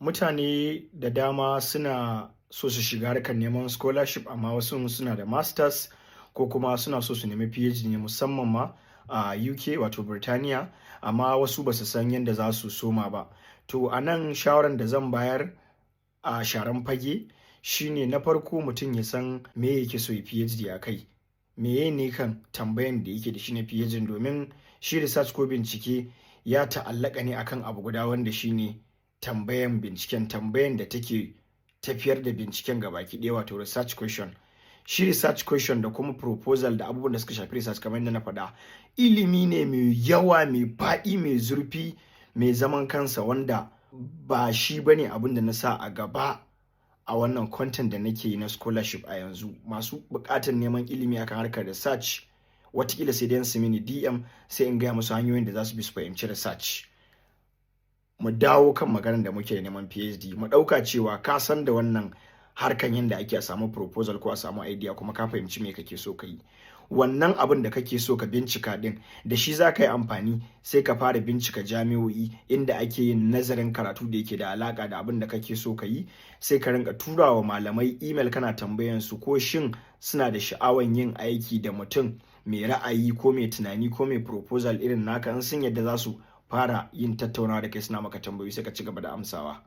Mutane da dama suna so su shiga harkar neman scholarship, amma wasu suna da masters ko kuma suna so su nemi PhD ne, musamman ma a UK, wato Birtaniya, amma wasu ba su san yadda za su soma ba. To, a nan shawaran da zan bayar a sharan fage shine, na farko, mutum ya san me yake so ya PhD a kai. Meye ne kan tambayan da yake da shi na PhD? Domin shi research ko bincike ya ta'allaka ne akan abu guda, wanda shine tambayan binciken, tambayan da take tafiyar da binciken gabaki ɗaya, wato research question. Shi research question da kuma proposal da abubuwan da suka shafi research, kamar yadda na faɗa, ilimi ne mai yawa, mai faɗi, mai zurfi, mai zaman kansa, wanda ba shi bane abin da na sa a gaba a wannan content da nake yi na scholarship a yanzu. Masu buƙatar neman ilimi akan harkar research, watakila sai dai su mini DM, sai in gaya musu hanyoyin da za su bi su fahimci research. Mu dawo kan maganar da muke neman PhD. Mu ɗauka cewa ka san da wannan harkan, yadda ake a samu proposal ko a samu idea, kuma ka fahimci me kake so ka yi. Wannan abin da kake so ka bincika din, da shi za ka yi amfani, sai ka fara bincika jami'o'i inda ake yin nazarin karatu da yake da alaka da abin da kake so ka yi. Sai ka rinka turawa malamai email, kana tambayan su ko shin suna da sha'awan yin aiki da mutum mai ra'ayi ko mai tunani ko mai proposal irin naka. In sun yadda, za su fara yin tattaunawa da kai, suna maka tambayoyi, sai ka ci gaba da amsawa.